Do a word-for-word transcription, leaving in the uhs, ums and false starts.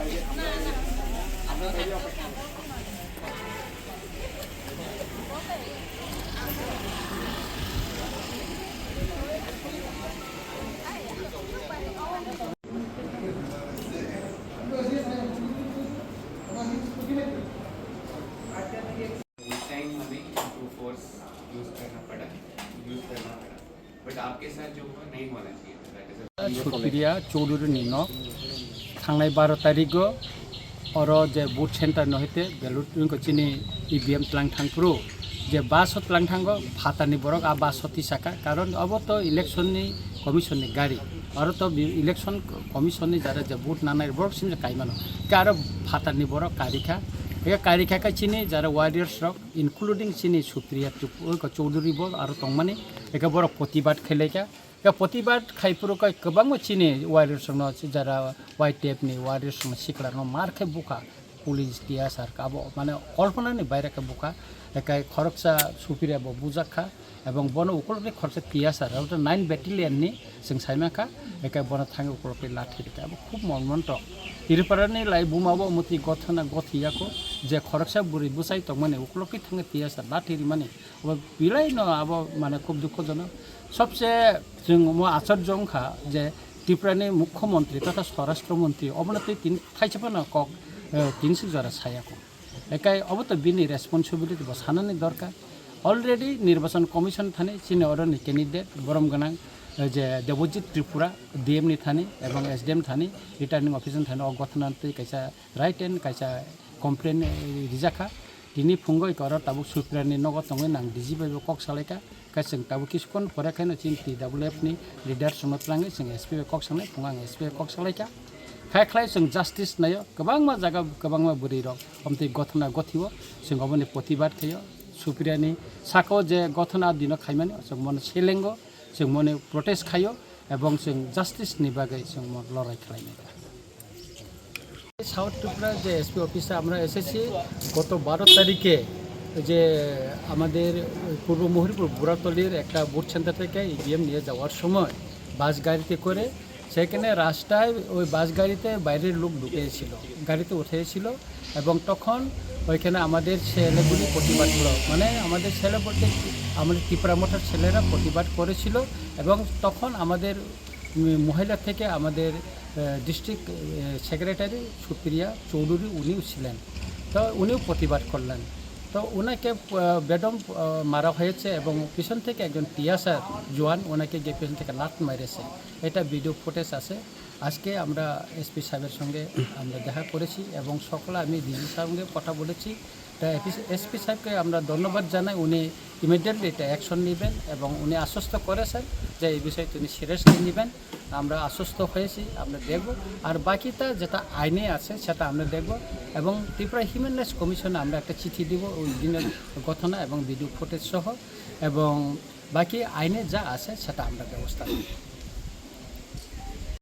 उस टाइम हमें to force use करना पड़ा, यूज़ करना पड़ा। बट आपके साथ जो हुआ, नहीं होना चाहिए था। That is a Supriya Chowdhury ni nok thangnai baro tarikgo oro je vote center no hete ballot ko chini E V M tlang thang phuru je bus o tlang thango phatarni borok a bus o tisaka, karon obo to election ni commission ni gari, oro to bi-, election commission ni jara je vote nanai borok simja kaimano, ke aro phatarni borok karikha, e karikha khe chini jara warriors rok including chini Supriya Trip-, Chowdhury bo aro tongmani, eke borok protibad khailaikha. Eke protibad khai phuru khe kwbangma chini warriors rokno, jara Y T F ni warriors rokno sikla rokno mar khe bukha, police, T S R khe abo mane kolpona ni baire khe bukha. Eke khoroksa Supriya bo bujak kha, ebong bono ukulukni khoroksa T S R, abo to nine battalion ni chwng sai mankha, eke bono thangwi ukulukni lathi rikha, abo khub monmontok. Tripura ni lai buma bo mwtwi gothana gothi yako, je khoroksa bwrwi bwsai tongmani ukulukni thangwi T S R lathi rimani, abo belai no abo mane khub dukhojonok. Sobse chwng omo achorjo wngkha je Tripura ni Mukhyamantri totha Swarashtra Mantri obono twi tini thaisa phano kok, eh, tini sik jora sayako. Ekai obo to bini responsibility bo sanani dorkar. Already Nirbachan Commission thani chini oroni candidate borom gwnang, eh, je Debojit Tripura D M ni thani ebong S D M thani, returning officer thani o gothana twi kaisa written kaisa complaint, eh, rijakha. Tini phungo oro tabuk Supriya ni nogo tongwi nang D G bai bo kok salaikha. Khe chwng tabuk kiskon pore khe no chini T W F ni leader songno twlangwi chwng S P bai kok sanai, phungo ang S P bai kok salaikha. Khai khlai chwng justice naio, kwbangma jaga kwbangma bwrwi rok omtwi gothana gothio, chwng oboni protibad khaio. Supriya ni saka o je gothana dino khaimani, chwng mono selengo, chwng mono protest khaio, ebong chwng justice ni bagwi chwng mo lorai khlainai. South Tripura যে এসপি অফিসে আমরা এসেছি, গত বারো তারিখে যে আমাদের পূর্ব মহিরপুর বুড়াতলির একটা বুথ সেন্টার থেকে ইভিএম নিয়ে যাওয়ার সময় বাস গাড়িতে করে সেখানে রাস্তায় ওই বাস গাড়িতে বাইরের লোক ঢুকেছিল, গাড়িতে উঠেছিল এবং তখন ওইখানে আমাদের ছেলেগুলি প্রতিবাদ করলো, মানে আমাদের ছেলে বলতে আমাদের ত্রিপুরা মঠের ছেলেরা প্রতিবাদ করেছিল এবং তখন আমাদের উম, মহিলা থেকে আমাদের, আহ, ডিস্ট্রিক্ট, আহ, সেক্রেটারি সুপ্রিয়া চৌধুরী উনিও ছিলেন। তো উনিও প্রতিবাদ করলেন। তো ওনাকে, আহ, বেদম, আহ, মারা হয়েছে এবং পিছন থেকে একজন টিএসআর জওয়ান ওনাকে গিয়ে পিছন থেকে লাত মেরেছে। এটা ভিডিও ফুটেজ আছে। আজকে আমরা এসপি সাহেবের সঙ্গে আমরা দেখা করেছি এবং সকলে আমি ডিসি সাহেবের সঙ্গে কথা বলেছি। তাই এসপি সাহেবকে আমরা ধন্যবাদ জানাই, উনি ইমিডিয়েটলি এটা অ্যাকশন নেবেন এবং উনি আশ্বস্ত করেছেন যে এই বিষয়ে তিনি সিরিয়াসলি নেবেন। আমরা আশ্বস্ত হয়েছি, আমরা দেখব। আর বাকিটা যেটা আইনে আছে সেটা আমরা দেখব এবং ত্রিপুরা হিউম্যান রাইটস কমিশনে আমরা একটা চিঠি দিব ওই দিনের ঘটনা এবং ভিডিও ফুটেজ সহ এবং বাকি আইনে যা আছে সেটা আমরা ব্যবস্থা নেব।